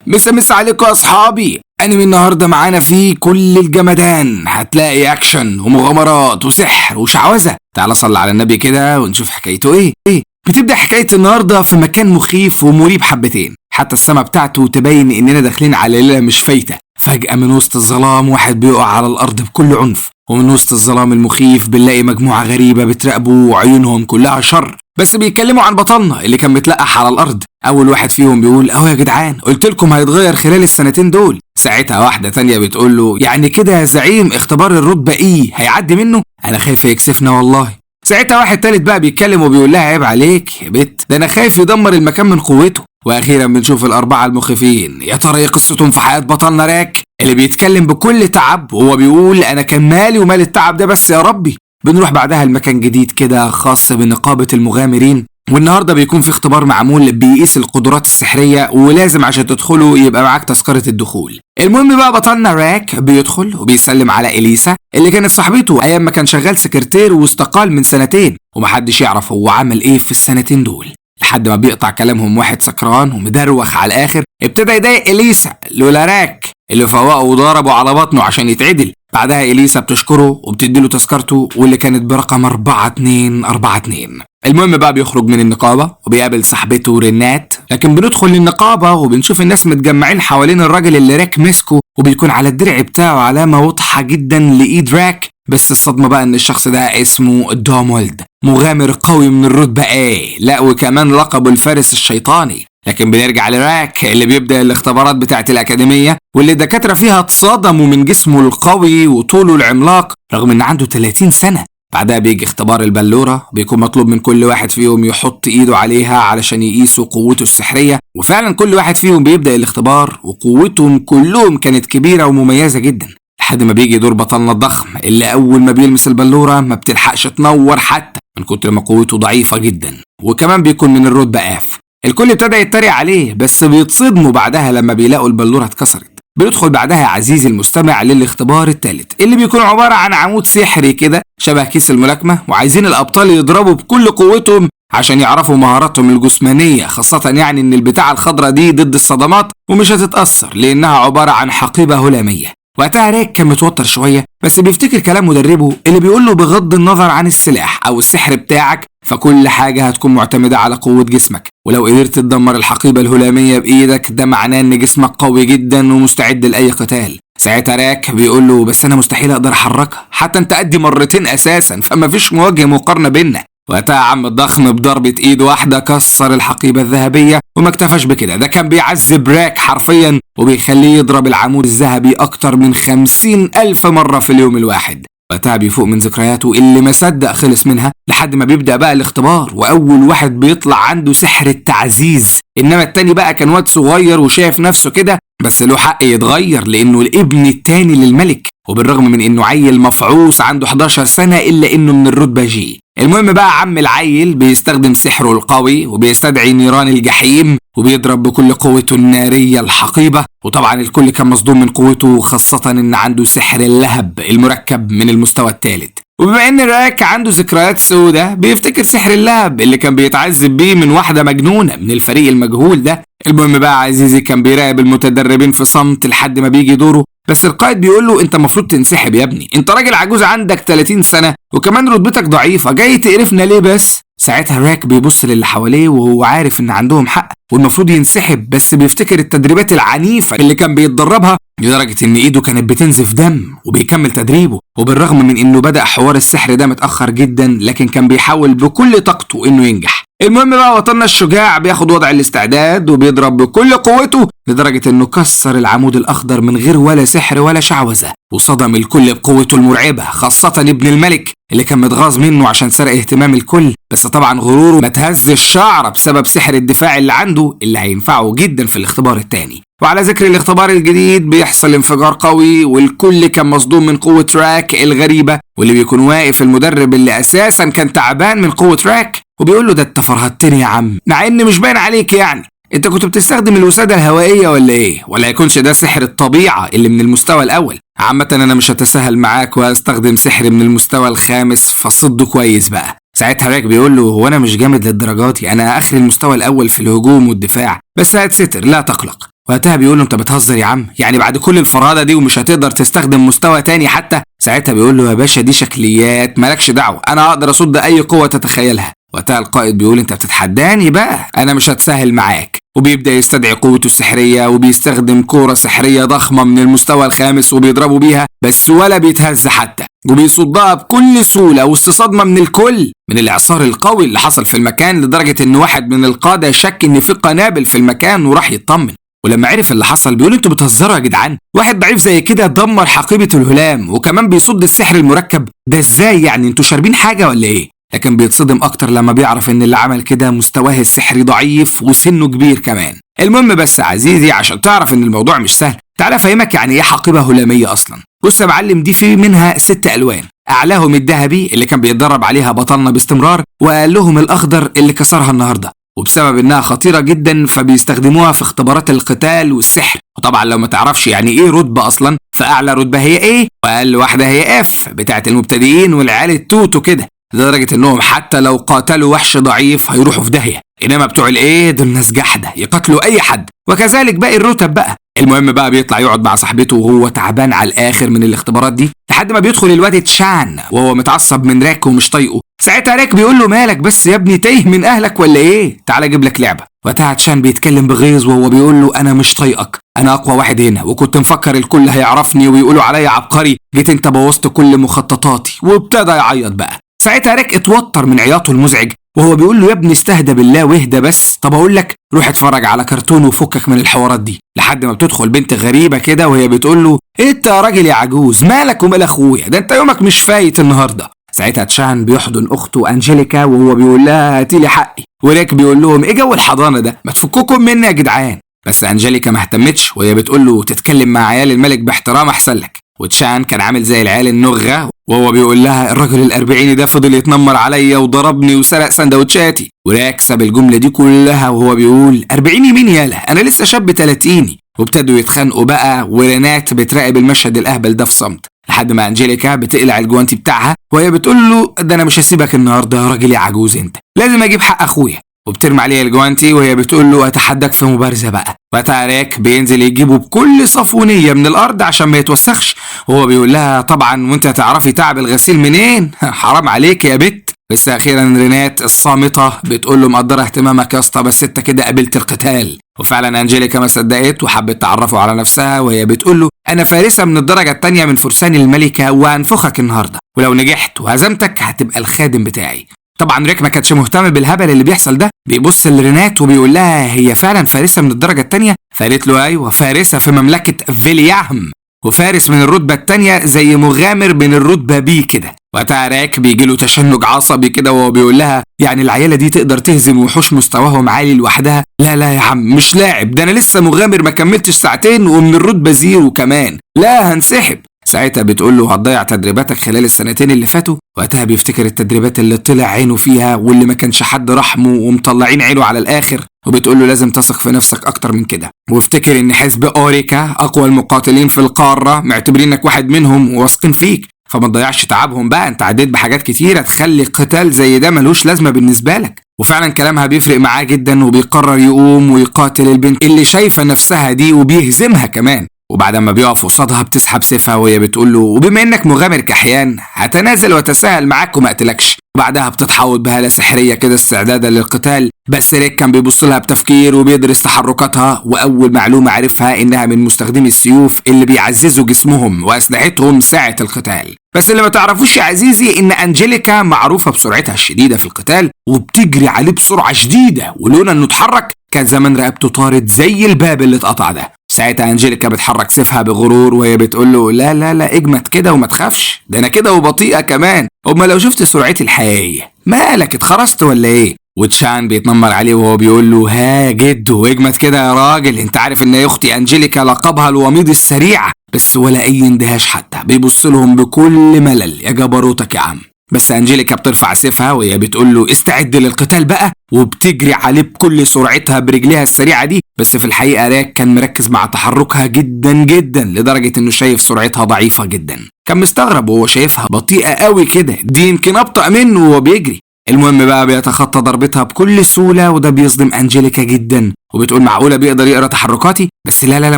مسا مسا عليكم يا اصحابي. انمي النهارده معانا فيه كل الجمدان، هتلاقي اكشن ومغامرات وسحر وشعوذه. تعال صل على النبي كده ونشوف حكايته ايه. بتبدا حكاية النهارده في مكان مخيف ومريب حبتين، حتى السما بتاعته تبين اننا داخلين على ليلة مش فايته. فجاة من وسط الظلام واحد بيقع على الارض بكل عنف، ومن وسط الظلام المخيف بنلاقي مجموعة غريبة بتراقبه وعيونهم كلها شر، بس بيتكلموا عن بطلنا اللي كان متلقح على الارض. اول واحد فيهم بيقول اهو يا جدعان قلت لكم هيتغير خلال السنتين دول. ساعتها واحدة تانية بتقول له يعني كده يا زعيم اختبار الرتبة ايه هيعدي منه؟ انا خايف يكسفنا والله. ساعتها واحد تالت بقى بيتكلم وبيقول لها عيب عليك يا بت، ده انا خايف يدمر المكان من قوته. واخيرا بنشوف الاربعة المخيفين، يا ترى ايه قصتهم في حياة بطلنا راك اللي بيتكلم بكل تعب وهو بيقول انا كان مالي ومال التعب ده بس يا ربي. بنروح بعدها لمكان جديد كده خاص بنقابه المغامرين، والنهارده بيكون في اختبار معمول بيقيس القدرات السحريه، ولازم عشان تدخله يبقى معاك تذكره الدخول. المهم بقى بطلنا راك بيدخل وبيسلم على اليسا اللي كانت صاحبته ايام ما كان شغال سكرتير واستقال من سنتين، ومحدش يعرف هو عمل ايه في السنتين دول، لحد ما بيقطع كلامهم واحد سكران ومدروخ على الاخر ابتدى يضايق اليسا لولا راك اللي فوقه وضربه على بطنه عشان يتعدل. بعدها اليسا بتشكره وبتديله تذكرته واللي كانت برقم 4242. المهم بقى بيخرج من النقابة وبيقابل صاحبته رينات، لكن بندخل للنقابه وبنشوف الناس متجمعين حوالين الراجل اللي راك مسكه، وبيكون على الدرع بتاعه علامة واضحة جدا لايد راك. بس الصدمة بقى ان الشخص ده اسمه دومولد، مغامر قوي من الرتبة A، لا وكمان لقبه الفارس الشيطاني. لكن بنرجع لراك اللي بيبدأ الاختبارات بتاعة الأكاديمية، واللي الدكاترة فيها اتصدموا من جسمه القوي وطوله العملاق رغم ان عنده 30 سنة. بعدها بيجي اختبار البلورة، بيكون مطلوب من كل واحد فيهم يحط ايده عليها علشان يقيسوا قوته السحرية، وفعلا كل واحد فيهم بيبدأ الاختبار وقوتهم كلهم كانت كبيرة ومميزة جدا، لحد ما بيجي دور بطلنا الضخم اللي اول ما بيلمس البلورة ما بتلحقش تنور حتى من كتر ما قوته ضعيفة جدا، وكمان بيكون من الرتبة F. الكل ابتدى يتريق عليه، بس بيتصدموا بعدها لما بيلاقوا البلورة اتكسرت. بيدخل بعدها عزيزي المستمع للاختبار الثالث اللي بيكون عبارة عن عمود سحري كده شبه كيس الملاكمة، وعايزين الأبطال يضربوا بكل قوتهم عشان يعرفوا مهاراتهم الجسمانية، خاصة يعني إن البتاعة الخضراء دي ضد الصدمات ومش هتتأثر لأنها عبارة عن حقيبة هلامية. وقتها راك كان متوتر شوية، بس بيفتكر كلام مدربه اللي بيقول له بغض النظر عن السلاح أو السحر بتاعك فكل حاجة هتكون معتمدة على قوة جسمك، ولو قدرت تدمر الحقيبة الهلامية بإيدك ده معناه إن جسمك قوي جدا ومستعد لأي قتال. ساعتها راك بيقول له بس أنا مستحيل أقدر أحركها حتى أنت قدي مرتين أساسا، فما فيش مواجهة مقارنة بينا. وقتها عم الضخم بضربة ايد واحدة كسر الحقيبة الذهبية، وما اكتفاش بكده، ده كان بيعذب راك حرفيا وبيخليه يضرب العمود الذهبي اكتر من 50,000 مرة في اليوم الواحد. وقتها بيفوق من ذكرياته اللي ما صدق خلص منها، لحد ما بيبدأ بقى الاختبار، واول واحد بيطلع عنده سحر التعزيز، انما التاني بقى كان واد صغير وشايف نفسه كده، بس له حق يتغير لانه الابن التاني للملك، وبالرغم من انه عيل مفعوص عنده 11 سنة الا انه من الرتبة G. المهم بقى عم العيل بيستخدم سحره القوي وبيستدعي نيران الجحيم وبيضرب بكل قوته النارية الحقيبة، وطبعا الكل كان مصدوم من قوته، خاصة ان عنده سحر اللهب المركب من المستوى الثالث. وبما ان راك عنده ذكريات سودة بيفتكر سحر اللهب اللي كان بيتعذب بيه من واحدة مجنونة من الفريق المجهول ده. المهم بقى عزيزي كان بيراقب المتدربين في صمت لحد ما بيجي دوره، بس القائد بيقول له انت المفروض تنسحب يا ابني، انت راجل عجوز عندك 30 سنة وكمان رتبتك ضعيفة، جاي تقرفنا ليه بس؟ ساعتها راك بيبص للي حواليه وهو عارف ان عندهم حق والمفروض ينسحب، بس بيفتكر التدريبات العنيفة اللي كان بيتدربها لدرجة ان ايده كانت بتنزف دم، وبيكمل تدريبه. وبالرغم من انه بدأ حوار السحر ده متأخر جدا، لكن كان بيحاول بكل طاقته انه ينجح. المهم بقى وطننا الشجاع بياخد وضع الاستعداد وبيضرب بكل قوته لدرجة انه كسر العمود الاخضر من غير ولا سحر ولا شعوذة، وصدم الكل بقوته المرعبة، خاصة ابن الملك اللي كان متغاظ منه عشان سرق اهتمام الكل، بس طبعا غروره ما تهز الشعرة بسبب سحر الدفاع اللي عنده اللي هينفعه جدا في الاختبار التاني. وعلى ذكر الاختبار الجديد بيحصل انفجار قوي، والكل كان مصدوم من قوة راك الغريبة، واللي بيكون واقف المدرب اللي اساسا كان تعبان من قوة راك وبيقول له ده انت فرهدتني يا عم، مع ان مش باين عليك، يعني انت كنت بتستخدم الوسادة الهوائية ولا ايه؟ ولا يكونش ده سحر الطبيعة اللي من المستوى الاول؟ عامة انا مش هتساهل معاك وهستخدم سحر من المستوى الخامس، فصده كويس بقى. ساعتها راك بيقول له هو انا مش جامد للدرجات دي، انا اخر المستوى الاول في الهجوم والدفاع، بس هتستر لا تقلق. وقتها بيقول له انت بتهزر يا عم، يعني بعد كل الفرهده دي ومش هتقدر تستخدم مستوى تاني حتى؟ ساعتها بيقول له يا باشا دي شكليات، مالكش دعوه، انا اقدر اصد اي قوة تتخيلها. وقتها القائد بيقول انت بتتحداني بقى، انا مش هتسهل معاك. وبيبدا يستدعي قوته السحريه وبيستخدم كورة سحريه ضخمة من المستوى الخامس وبيضربوا بيها، بس ولا بيتهز حتى، وبيصدها بكل سهولة وسط صدمة من الكل من الاعصار القوي اللي حصل في المكان، لدرجة ان واحد من القادة شك ان في قنابل في المكان وراح يطمن. ولما عرف اللي حصل بيقول انتوا بتهزروا يا جدعان، واحد ضعيف زي كده دمر حقيبة الهلام وكمان بيصد السحر المركب ده، ازاي يعني انتوا شاربين حاجة ولا ايه؟ لكن بيتصدم اكتر لما بيعرف ان اللي عمل كده مستواه السحري ضعيف وسنة كبير كمان. المهم بس عزيزي عشان تعرف ان الموضوع مش سهل، تعالى افهمك يعني ايه حقيبة هلاميه اصلا. بص يا معلم، دي في منها 6 الوان، اعلاهم الذهبي اللي كان بيتدرب عليها بطلنا باستمرار، واقلهم الاخضر اللي كسرها النهارده، وبسبب انها خطيرة جدا فبيستخدموها في اختبارات القتال والسحر. وطبعا لو ما تعرفش يعني ايه رتبه اصلا، فاعلى رتبه هي A واقل واحدة هي F بتاعه المبتدئين والعيال التوتو كده، لدرجة انهم حتى لو قاتلوا وحش ضعيف هيروحوا في داهية، انما بتوع ال A دول ناس جحده يقاتلوا اي حد، وكذلك باقي الرتب بقى. المهم بقى بيطلع يقعد مع صاحبته وهو تعبان على الاخر من الاختبارات دي، لحد ما بيدخل الواد تشان وهو متعصب من راك ومش طايقة. ساعتها راك بيقول له مالك بس يا ابني، تايه من اهلك ولا ايه؟ تعالى اجيب لك لعبه. وقتها تشان بيتكلم بغيظ وهو بيقول له انا مش طايقك، انا اقوى واحد هنا، وكنت مفكر الكل هيعرفني ويقولوا عليا عبقري، جيت انت بوظت كل مخططاتي. وابتدى يعيط بقى. ساعتها راك اتوتر من عياطه المزعج وهو بيقول له يا ابني استهدى بالله واهدى بس، طب اقول لك روح اتفرج على كرتون وفكك من الحوارات دي. لحد ما بتدخل بنت غريبة كده وهي بتقول له انت يا راجل يا عجوز مالك ومال اخويا ده، انت يومك مش فايت النهارده. ساعتها تشان بيحضن اخته انجليكا وهو بيقول لها هاتي لي حقي، وراك بيقول لهم ايه جو الحضانة ده، ما تفككم مني يا جدعان. بس انجليكا ما اهتمتش وهي بتقول له تتكلم مع عيال الملك باحترام احسن لك. وتشان كان عامل زي العيال النغه وهو بيقول لها الراجل الأربعيني ده فضل يتنمر عليا وضربني وسرق سندوتشاتي. وراك ساب الجملة دي كلها وهو بيقول 40 مين يالا، انا لسه شاب 30. وابتدوا يتخانقوا بقى، ورينات بتراقب المشهد الاهبل ده في صمت، لحد ما انجليكا بتقلع الجوانتي بتاعها وهي بتقول له ده انا مش هسيبك النهارده يا راجل يا عجوز انت، لازم اجيب حق اخويا. وبترمي عليه الجوانتي وهي بتقول له اتحداك في مبارزه بقى. وقتها راك بينزل يجيبه بكل صفونيه من الارض عشان ما يتوسخش، وهو بيقول لها طبعا وانت هتعرفي تعب الغسيل منين، حرام عليك يا بت. بس اخيرا رينات الصامته بتقول له مقدره اهتمامك يا اسطى، بس انت كده قابلت القتال. وفعلا انجليكا ما صدقت وحبت تعرفه على نفسها وهي بتقول له انا فارسه من الدرجة الثانية من فرسان الملكة وهنفخك النهارده، ولو نجحت وهزمتك هتبقى الخادم بتاعي. طبعا ريك ما كانش مهتم بالهبل اللي بيحصل ده، بيبص لرينات وبيقول لها هي فعلا فارسه من الدرجة الثانية؟ فقالت له ايوه فارسه في مملكة فيلياهم، وفارس من الرتبة الثانية زي مغامر من الرتبة B كده. وقتها راك بيجي له تشنج عصبي كده وهو بيقول لها يعني العيلة دي تقدر تهزم وحوش مستواهم عالي لوحدها؟ لا لا يا عم مش لاعب، ده انا لسه مغامر ما كملتش ساعتين ومن الرتبة zero كمان، لا هنسحب. ساعتها بتقول له هتضيع تدريباتك خلال السنتين اللي فاتوا. وقتها بيفتكر التدريبات اللي طلع عينه فيها واللي ما كانش حد رحمه ومطلعين عينه على الاخر، وبتقول له لازم تثق في نفسك اكتر من كده، وافتكر ان حزب اوريكا اقوى المقاتلين في القارة معتبرينك واحد منهم وواثقين فيك، فما تضيعش تعبهم بقى، انت عديت بحاجات كتيرة تخلي قتال زي ده ملوش لازمه بالنسبة لك. وفعلا كلامها بيفرق معاه جدا، وبيقرر يقوم ويقاتل البنت اللي شايفه نفسها دي وبيهزمها كمان. وبعد ما بيقف قصادها بتسحب سيفها وهي بتقول له وبما انك مغامر كحيان هتنازل واتساهل معاك وما اقتلكش. وبعدها بتتحوط بهاله سحريه كده استعدادا للقتال، بس ريك كان بيبص لها بتفكير وبيدرس تحركاتها، واول معلومة عرفها انها من مستخدمي السيوف اللي بيعززوا جسمهم واسلحتهم ساعة القتال. بس اللي ما تعرفوش يا عزيزي ان انجليكا معروفة بسرعتها الشديدة في القتال وبتجري عليه بسرعة شديدة، ولولا انه اتحرك كان زمان رقبته طارت زي الباب اللي اتقطع ده. ساعتها انجليكا بتحرك سيفها بغرور وهي بتقول له لا لا لا اجمد كده وما تخافش، ده انا كده وبطيئه كمان، امال لو شفت سرعتي الحقيقية مالك اتخرست ولا ايه؟ وتشان بيتنمر عليه وهو بيقول له ها جدو اجمد كده يا راجل، انت عارف ان اختي انجليكا لقبها الوميض السريع، بس ولا اي اندهاش حتى، بيبص لهم بكل ملل يا جبروتك يا عم. بس انجليكا بترفع سيفها وهي بتقول له استعد للقتال بقى، وبتجري عليه بكل سرعتها برجليها السريعة دي. بس في الحقيقة راك كان مركز مع تحركها جدا جدا لدرجة انه شايف سرعتها ضعيفة جدا، كان مستغرب وهو شايفها بطيئه قوي كده، دي يمكن ابطا منه وهو بيجري. المهم بقى بيتخطى ضربتها بكل سهولة، وده بيصدم أنجليكا جدا، وبتقول معقولة بيقدر يقرا تحركاتي؟ بس لا لا لا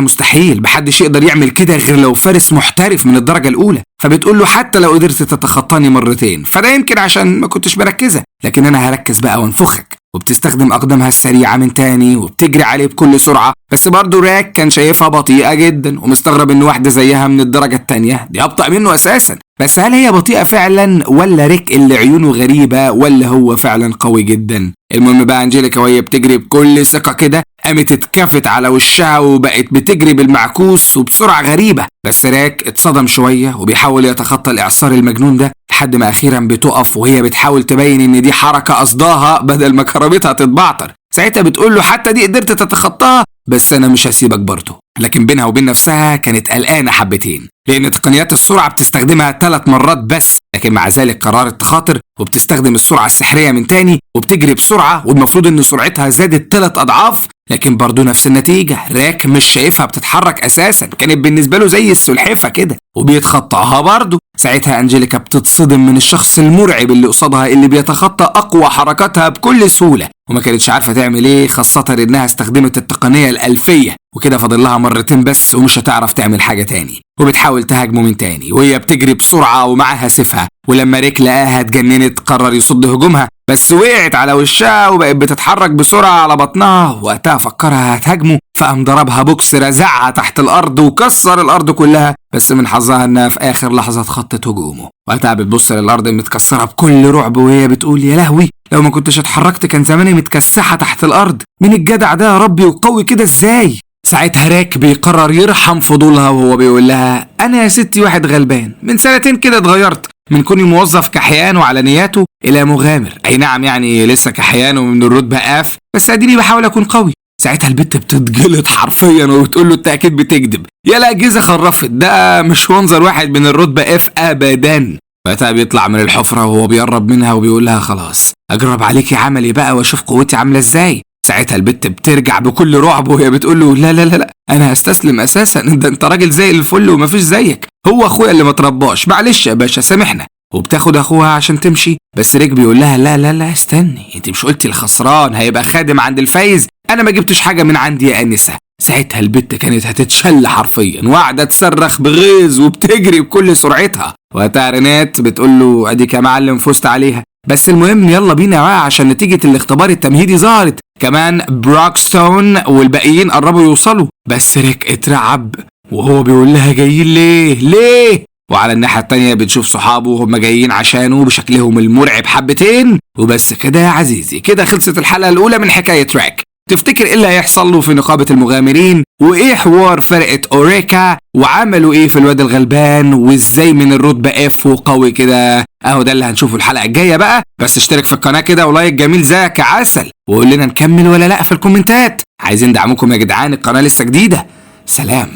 مستحيل، محدش يقدر يعمل كده غير لو فارس محترف من الدرجة الأولى. فبتقول له حتى لو قدرت تتخطاني مرتين فده يمكن عشان ما كنتش مركزة، لكن أنا هركز بقى وانفخك. وبتستخدم أقدامها السريعة من تاني وبتجري عليه بكل سرعة، بس برضه راك كان شايفها بطيئة جدا ومستغرب إن واحدة زيها من الدرجة التانية دي أبطأ منه أساسا. بس هل هي بطيئة فعلا ولا ريك اللي عيونه غريبة ولا هو فعلا قوي جدا؟ المهم بقى أنجليكا وهي بتجري بكل ثقة كده قامت اتكفت على وشها وبقت بتجري بالمعكوس وبسرعة غريبة، بس راك اتصدم شوية وبيحاول يتخطى الإعصار المجنون ده لحد ما أخيرا بتقف وهي بتحاول تبين إن دي حركة قصداها بدل ما كرامتها تتبعتر. ساعتها بتقول له حتى دي قدرت تتخطاها بس أنا مش هسيبك برضه. لكن بينها وبين نفسها كانت قلقانة حبتين لأن تقنيات السرعة بتستخدمها 3 مرات بس، لكن مع ذلك قررت تخاطر وبتستخدم السرعة السحرية من تاني وبتجري بسرعة، والمفروض إن سرعتها زادت 3 أضعاف، لكن برضه نفس النتيجة، راك مش شايفها بتتحرك أساسا، كانت بالنسبة له زي السلحفة كده وبيتخطاها برضه. ساعتها أنجليكا بتتصدم من الشخص المرعب اللي قصادها اللي بيتخطى أقوى حركاتها بكل سهولة، وما كانتش عارفة تعمل إيه، خاصة إنها استخدمت التقنية الألفية وكده فاضل لها مرتين بس ومش هتعرف تعمل حاجة تاني. وبتحاول تهاجمه من تاني وهي بتجري بسرعة ومعاها سيفها، ولما ريك لقاها اتجننت قرر يصد هجومها، بس وقعت على وشها وبقت بتتحرك بسرعة على بطنها. وقتها فكرها هتهاجمه فقام ضربها بوكس رزعها تحت الأرض وكسر الأرض كلها، بس من حظها إنها في آخر لحظة اتخطت هجومه. وقتها بتبص للأرض متكسرة بكل رعب وهي بتقول يا لهوي لو ما كنتش اتحركت كان زماني متكسحة تحت الأرض، مين الجدع ده يا ربي وقوي كده ازاي؟ ساعتها راك بيقرر يرحم فضولها وهو بيقول لها أنا يا ستي واحد غلبان، من سنتين كده اتغيرت من كوني موظف كحيان وعلى نياته إلى مغامر، أي نعم يعني لسه كحيان ومن الرتبة قاف، بس أديني بحاول أكون قوي. ساعتها البت بتتجلط حرفيا وبتقول له انت اكيد بتكذب، يا الاجهزة خرفت، ده مش منظر واحد من الرتبة F ابدا. وقتها بيطلع من الحفرة وهو بيقرب منها وبيقول لها خلاص اجرب عليكي عملي بقى واشوف قوتي عامله ازاي. ساعتها البت بترجع بكل رعب وهي بتقول له لا لا لا لا انا هستسلم اساسا، ده انت راجل زي الفل ومفيش زيك، هو اخويا اللي ما ترباش، معلش يا باشا سامحنا. وبتاخد اخوها عشان تمشي، بس ريك بيقول لها لا لا لا استني، انت مش قلتي الخسران هيبقى خادم عند الفايز؟ انا ما جبتش حاجة من عندي يا انسه. ساعتها البت كانت هتتشل حرفيا وقاعدة تصرخ بغيظ وبتجري بكل سرعتها. وقتها رينات بتقول له اديك يا معلم فزت عليها، بس المهم يلا بينا بقى عشان نتيجة الاختبار التمهيدي ظهرت، كمان بروكستون والباقيين قربوا يوصلوا. بس ريك اترعب وهو بيقول لها جايين ليه ليه؟ وعلى الناحية التانية بتشوف صحابه وهم جايين عشانه بشكلهم المرعب حبتين. وبس كده يا عزيزي، كده خلصت الحلقة الأولى من حكاية راك. تفتكر ايه اللي هيحصل له في نقابة المغامرين؟ وايه حوار فرقة اوريكا؟ وعملوا ايه في الواد الغلبان؟ وازاي من الرتبة F وقوي كده؟ اهو ده اللي هنشوفه الحلقة الجاية بقى. بس اشترك في القناة كده و like جميل زيك عسل، وقول لنا نكمل ولا لا في الكومنتات. عايزين دعمكم يا جدعان، القناة لسه جديدة. سلام.